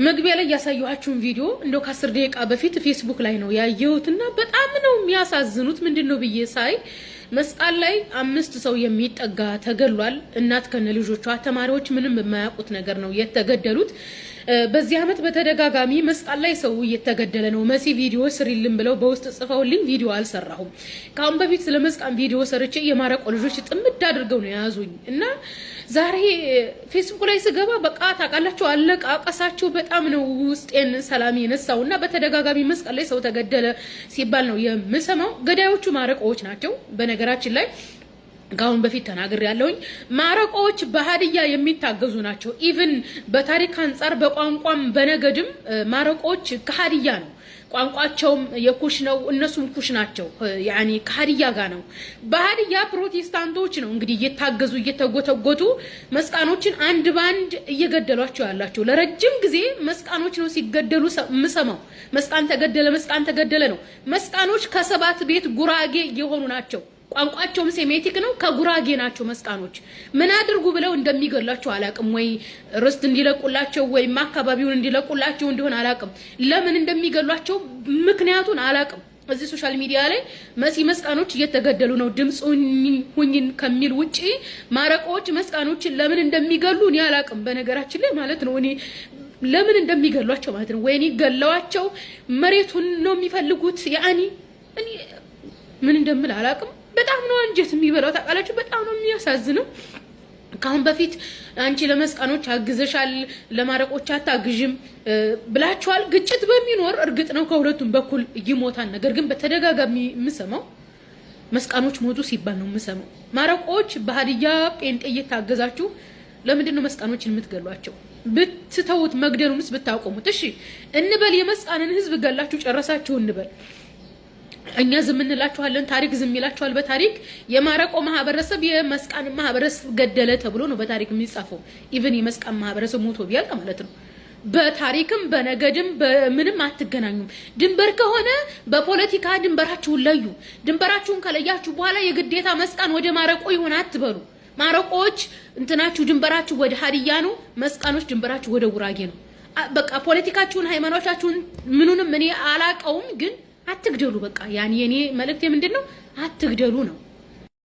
መግቢያ ላይ ያሳየኋችሁን ቪዲዮ እንደው ከ10 ደቂቃ በፊት ፌስቡክ ላይ ነው ያየሁትና በጣም ነው የሚያሳዝኑት። ምንድን ነው ብዬ ሳይ መስቃን ላይ አምስት ሰው የሚጠጋ ተገሏል። እናት ከነ ልጆቿ፣ ተማሪዎች ምንም የማያውቁት ነገር ነው የተገደሉት። በዚህ ዓመት በተደጋጋሚ መስቃን ላይ ሰው እየተገደለ ነው። መሲ ቪዲዮ ስሪልን ብለው በውስጥ ጽፈውልኝ ቪዲዮ አልሰራሁም። ከአሁን በፊት ስለ መስቃን ቪዲዮ ሰርቼ የማረቆ ልጆች ጥምድ አድርገው ነው የያዙኝ እና ዛሬ ፌስቡክ ላይ ስገባ በቃ ታውቃላችሁ አለቃቀሳቸው በጣም ነው ውስጤን ሰላም የነሳው እና በተደጋጋሚ መስቃን ላይ ሰው ተገደለ ሲባል ነው የምሰማው። ገዳዮቹ ማረቆዎች ናቸው። በነገራችን ላይ ከአሁን በፊት ተናግሬ ያለሁኝ ማረቆዎች በሀዲያ የሚታገዙ ናቸው። Even በታሪክ አንጻር በቋንቋም በነገድም ማረቆዎች ከሀዲያ ነው። ቋንቋቸውም የኩሽ ነው፣ እነሱም ኩሽ ናቸው። ያኒ ከሀዲያ ጋር ነው። በሀዲያ ፕሮቴስታንቶች ነው እንግዲህ እየታገዙ እየተጎተጎቱ መስቃኖችን አንድ ባንድ እየገደሏቸው ያላቸው። ለረጅም ጊዜ መስቃኖች ነው ሲገደሉ የምሰማው። መስቃን ተገደለ፣ መስቃን ተገደለ ነው። መስቃኖች ከሰባት ቤት ጉራጌ የሆኑ ናቸው። ቋንቋቸውም ሴሜቲክ ነው። ከጉራጌ ናቸው መስቃኖች። ምን አድርጉ ብለው እንደሚገሏቸው አላቅም። ወይ ርስት እንዲለቁላቸው ወይም አካባቢውን እንዲለቁላቸው እንደሆነ አላቅም። ለምን እንደሚገሏቸው ምክንያቱን አላቅም። እዚህ social media ላይ መሲ መስቃኖች እየተገደሉ ነው ድምፅ ሁኝን ከሚል ውጪ ማረቆዎች መስቃኖችን ለምን እንደሚገሉ እኔ አላቅም። በነገራችን ላይ ማለት ነው እኔ ለምን እንደሚገሏቸው ማለት ነው። ወይኔ ገለዋቸው መሬቱን ነው የሚፈልጉት። ያኒ እኔ ምን እንደምል አላቅም። በጣም ነው አንጀት የሚበላው ታውቃላችሁ። በጣም ነው የሚያሳዝነው። ከአሁን በፊት አንቺ ለመስቃኖች አግዘሻል፣ ለማረቆች አታግዥም ብላችኋል። ግጭት በሚኖር እርግጥ ነው ከሁለቱም በኩል ይሞታል። ነገር ግን በተደጋጋሚ የምሰማው መስቃኖች ሞቱ ሲባል ነው የምሰማው። ማረቆች በሀዲያ ጴንጤ እየታገዛችሁ ለምንድን ነው መስቃኖችን የምትገሏቸው? ብትተውት መግደሉንስ ብታቆሙት። እሺ እንበል የመስቃንን ህዝብ ገላችሁ ጨረሳችሁ እንበል፣ እኛ ዝም እንላችኋለን። ታሪክ ዝም ይላችኋል። በታሪክ የማረቆ ማህበረሰብ የመስቃን ማህበረሰብ ገደለ ተብሎ ነው በታሪክ የሚጻፈው። Even የመስቃን ማህበረሰብ ሞቶ ቢያልቅ ማለት ነው። በታሪክም በነገድም በምንም አትገናኙም። ድንበር ከሆነ በፖለቲካ ድንበራችሁን ለዩ። ድንበራችሁን ከለያችሁ በኋላ የግዴታ መስቃን ወደ ማረቆ ይሆን አትበሉ። ማረቆዎች እንትናችሁ ድንበራችሁ ወደ ሀዲያ ነው። መስቃኖች ድንበራችሁ ወደ ጉራጌ ነው። በቃ ፖለቲካችሁን፣ ሃይማኖታችሁን ምኑንም እኔ አላቀውም ግን አትግደሉ። በቃ ያን የኔ መልእክት ምንድን ነው? አትግደሉ ነው።